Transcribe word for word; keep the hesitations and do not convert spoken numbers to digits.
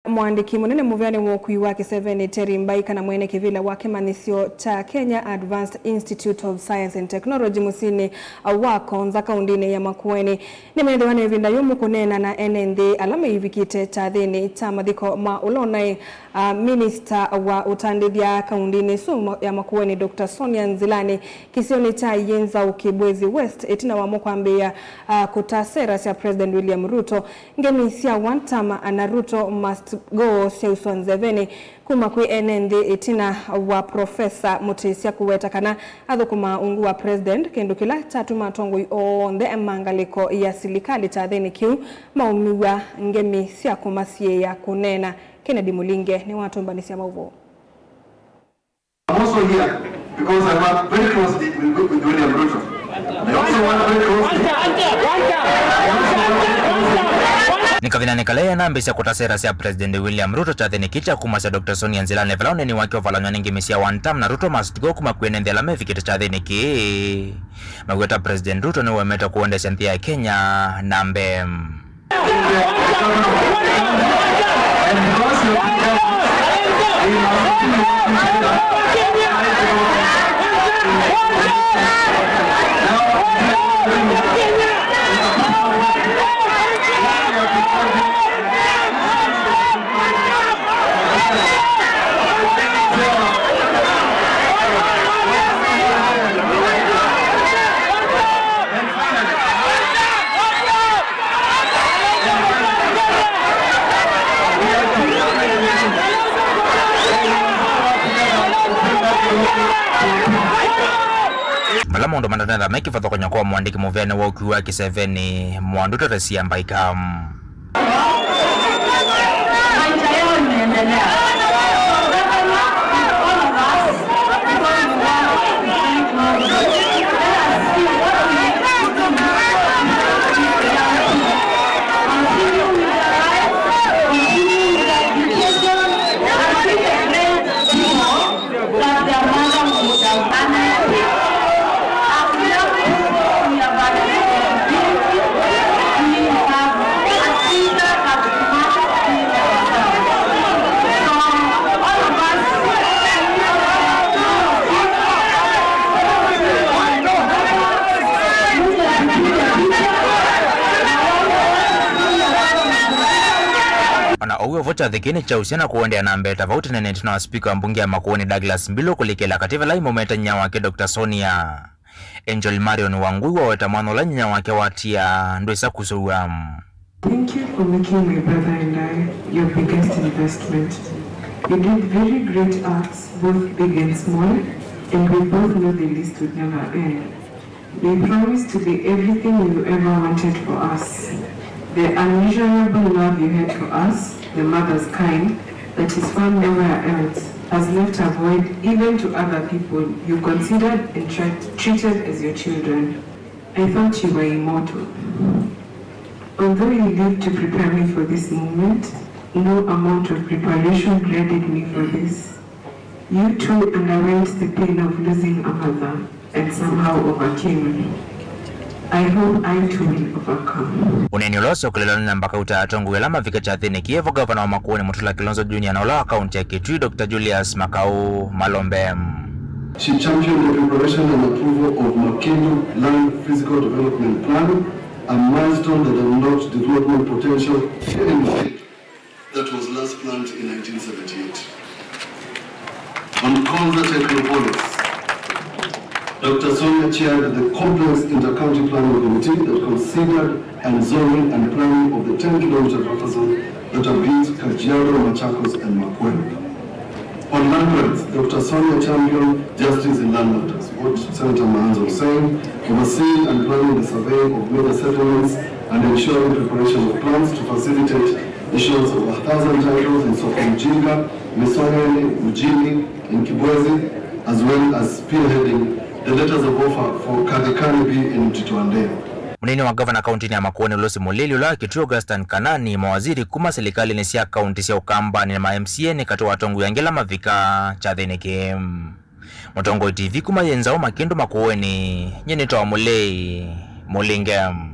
Mũandĩki mũnene mũvĩanĩ wa ũkui wa kĩsevenĩ Terry Mbaika na mwene kĩvĩla wa kĩmanyĩsyo kya Kenya Advanced Institute of Science and Technology mũsyĩnĩ wa Konza kaũndĩnĩ ya Makueni nĩmethĩwa na ĩvinda yũmũ kũneena na ene nthĩ ala meivikĩte kyathĩnĩ kya mathiko ma ũla ũnaĩ, a, minista wa ũtandĩthya kaũndĩnĩ ĩsu ma-, ya Makueni, Doctor Sonia Nzilani, kĩsionĩ kya Yenza Kibwezi West, ĩtina wamo kwambĩĩa, a, kũta sera sya President William Ruto. Ngemi sya one term na Ruto must go syauswa nzevenĩ kuma kwĩ ene nthĩ ĩtina wa Professor Mutisya kũweta kana athũkũmaa ungu wa President, kĩndũ kĩla kyatuma atongoi onthe ma ngalĩko ya silikalĩ kyathĩnĩ kĩu maumĩw'a ngemi sya kũmasiĩĩa kũneena. Kennedy Mulinge nĩwatũmbanĩsya maũvoo. I'm also here because I work very closely with, with, with William Ruto. I also work very closely. I also work very closely. Nĩ kavindanĩ kala ĩanambĩĩsya kũta sera sya President William Ruto kyathĩnĩ kĩĩ kya kumasya Doctor Sonia Nzilani vala ũneeni wake ũvalanywa nĩ ngemi sya one term na Ruto must go kuma kwĩ ene nthĩ ala mevikĩte kyathĩnĩ kĩĩ. Maweta President Ruto nĩwemete kũendeesya nthĩ ya Kenya na mbee. Vala maũndũ matanetha me kĩvathũkany'o kwa mũandĩki mũvĩanĩ wa ũkui wa kĩsevenĩ, Mwandu Teresia Mbaika. Ona ũu vo kyathĩ kĩĩ nĩkyausya na kũendeea na mbee ta vau tene nĩ ĩtina wa spika wa mbunge ya Makueni Douglas Mbilu kũlikĩla katĩ vala imumĩte nyinya wake Doctor Sonia. Angel Marion Wangui waweta mwana ũla nyinya wake watia ndwĩsa kũsũw'a. Thank you for making my brother and I your biggest investment. You did very great acts, both big and small, and we both know the list would never end. We promise to be everything you ever wanted for us. The unmeasurable love you had for us, the mother's kind, that is found nowhere else, has left a void even to other people you considered and tried, treated as your children. I thought you were immortal. Although you lived to prepare me for this moment, no amount of preparation readied me for this. You too underwent the pain of losing a mother and somehow overcame. I hope I too will overcome. Ũneeni ũla ũsyokelelwa nĩ namba kauta ya atongoi ala mavika kyathĩnĩ kĩĩ vo gavana wa Makueni Mutula Kilonzo Junior na ũla wa kaunti ya Kitui Doctor Julius Makau Malombe. She championed the preparation and approval of Makindu Land Physical Development Plan, a milestone that unlocked development potential here in the state that was last planned in nineteen seventy-eight. On Konza Technopolis, Doctor Sonia chaired the complex inter-county planning committee that considered and zoning and planning of the ten kilometer buffer zone that abuts Kajiado, Machakos, and Makueni. On land rights, Doctor Sonia championed justice in land matters, what Senator Maanzo was saying, overseeing and planning the surveying of major settlements and ensuring preparation of plans to facilitate issuance of a thousand titles in Soko Mjinga, Misongeni, Mjini, in Kibwezi, as well as spearheading the letters of offer for Kadhikani B in Mtito Andei. Mũneeni wa gavana kaũntĩnĩ ya Makueni Lucy Mũlili, ũla wa Kitui Augustine Kanani, mawaziri kuma silikalĩnĩ sya kaũntĩ sya Ũkambanĩ na ma M C A nĩ katĩ wa atongoi angĩ ala mavika kyathĩnĩ kĩĩ. Mũtongoi T V kuma yĩ nzaũ Makindu Makueni, nyie nĩtawa Mũlei Mũlinge.